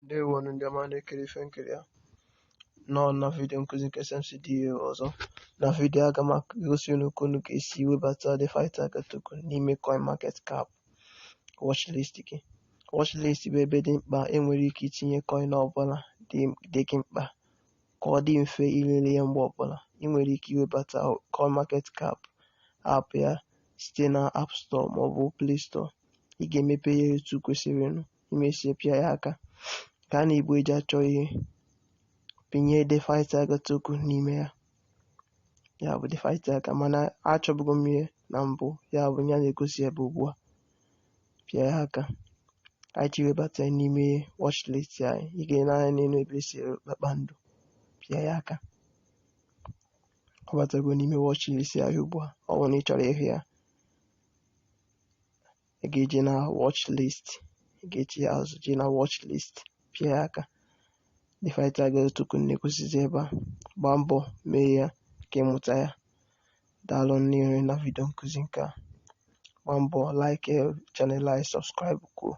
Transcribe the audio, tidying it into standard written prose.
Ndewonu ndị ọma na-ekiri ife nkiri a. Nọ na vidiyo nkụzi nke SMCDA ọzọ. Na vidiyo aga m egosi unu ka unu ga-esi webata DeFi Tiger Token n'ime CoinMarketCap watchlist gị. Watchlist bụ ebe dị mkpa enwere ike itinye coin ọbụla dị gị mkpa ka ọ dị mfe ilele ya mgbe ọbụla. Ị nwere ike iwebata CoinMarketCap app ya site na App Store maọbụ Play Store. Ị ga-emepe ya etu kwesịrịnụ, imesie pịa ya aka. Gaa n'igbe eji achọ ihe, pinye DeFi Tiger Token n'ime ya. Ya bụ DeFi Tiger, mana achọbugo m ihe na mbụ, ya bụ ya na-egosi ebe ugbu a. Pịa ya aka. Anyị ji webata ya n'ime watchlist anyị. Ị ga-ele anya n'elu ebe esere kpakpando, pịa ya aka. Ọ batago n'ime watchlist anyị ugbu a. Ọ bụrụ na ị chọrọ ịhụ ya, ị ga-eje na watchlist, ị ga-echi ya azụ jee na watchlist, pịa ya aka. DeFi Tiger Token na-ekwusizi ebe a. Gbaa mbọ mee ya ka ịmụta ya. Daalụ n'ihu na vidiyo nkụzi nke a. Gbaa mbọ like channel anyị, subscribe kwuo.